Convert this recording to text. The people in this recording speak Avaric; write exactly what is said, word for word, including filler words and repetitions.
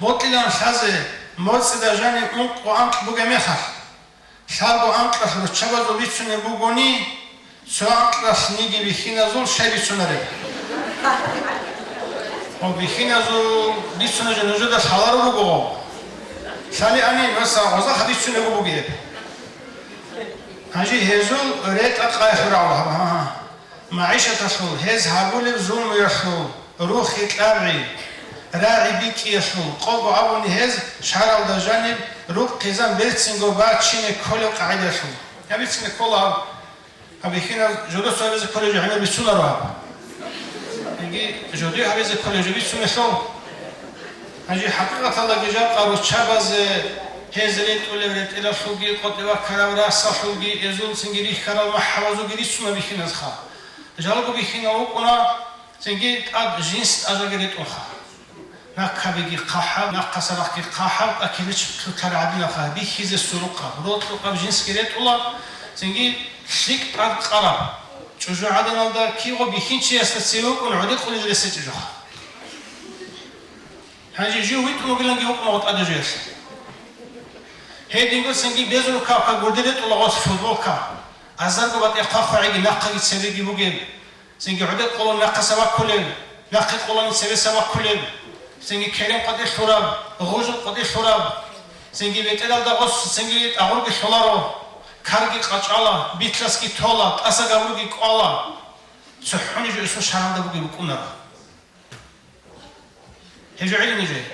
Бокьилан лъазе моцӀида жаниб ункъо анкь бугеб мехалъ, лъабго анкьалъ руччабазул бицунеб бугони, цо анкьалъ ниги бихьиназул щай бицунареб? Ва бихьиназул бицунеб жо нужеда лъаларо буго. Лъалиани, месала, гъоза хадис цунего бугеб. Гьанже гьезул ретӀа-къай хӀуралла гьаба, гьа, гьа. МагӀишаталъул, гьез гьабулеб зулмуялъул, рухӀ-кьабгӀи, рагӀи бикӀиялъул, къого абуни гьез шаргӀалда жаниб рукъ-хъизан берцинго бачине кколеб къагӀидаялъул. Гьаб берцинго ккола гьаб. Гьаб бихьинаб жодоца гьабизе кколеб жо гӀемер бицунаро гьаб. Яги жодое гьабизе кколеб жо бицунелъул. Гьанже хӀакъикъаталдаги жакъа руччабазе гьез ретӀулеб ретӀелалъулги, къотӀи ваккараб расалъулги, эзул цинги рихьарал махӀабазулги рицуна бихьиназха. Жалго бихьинал вукӀуна, цинги тӀад жинс тӀажаги ретӀунха. Накабиги хъахӀаб, нахъаса рахъги хъахӀаб, тӀакилич лъутар гӀадинабха, бихьизе сурухъаб, рокьукъаб жинсги ретӀула, цинги лъикӀ тӀад къараб. ЧӀужугӀаданалда кигъо бихьинчиясда цеве вукӀун гӀодекъулел ресечӀеб жоха. Гьанже жив витӀун вугиланги вукӀун гъотӀада жуялъе. Гьединго цинги безрукабха гурде ретӀула гъос футболка. Азарго батӀа хъвахъвагӀиги нахъаги цебеги бугеб. Цинги гӀодекъулан нахъаса ваккулеб, нахъе къулани цебеса ваккулеб. Цинги керен къватӀи лъураб, гъужул къватӀи лъураб. Цинги бетӀералда гъос цинги тӀагъурги лъоларо. Карги къачӀала, битлъасги тола, тӀаса габурги кӀвала. ЦохӀони жо эсул шаргӀалда бугеб букӀунаро. Гьеб жо гӀелин нужее?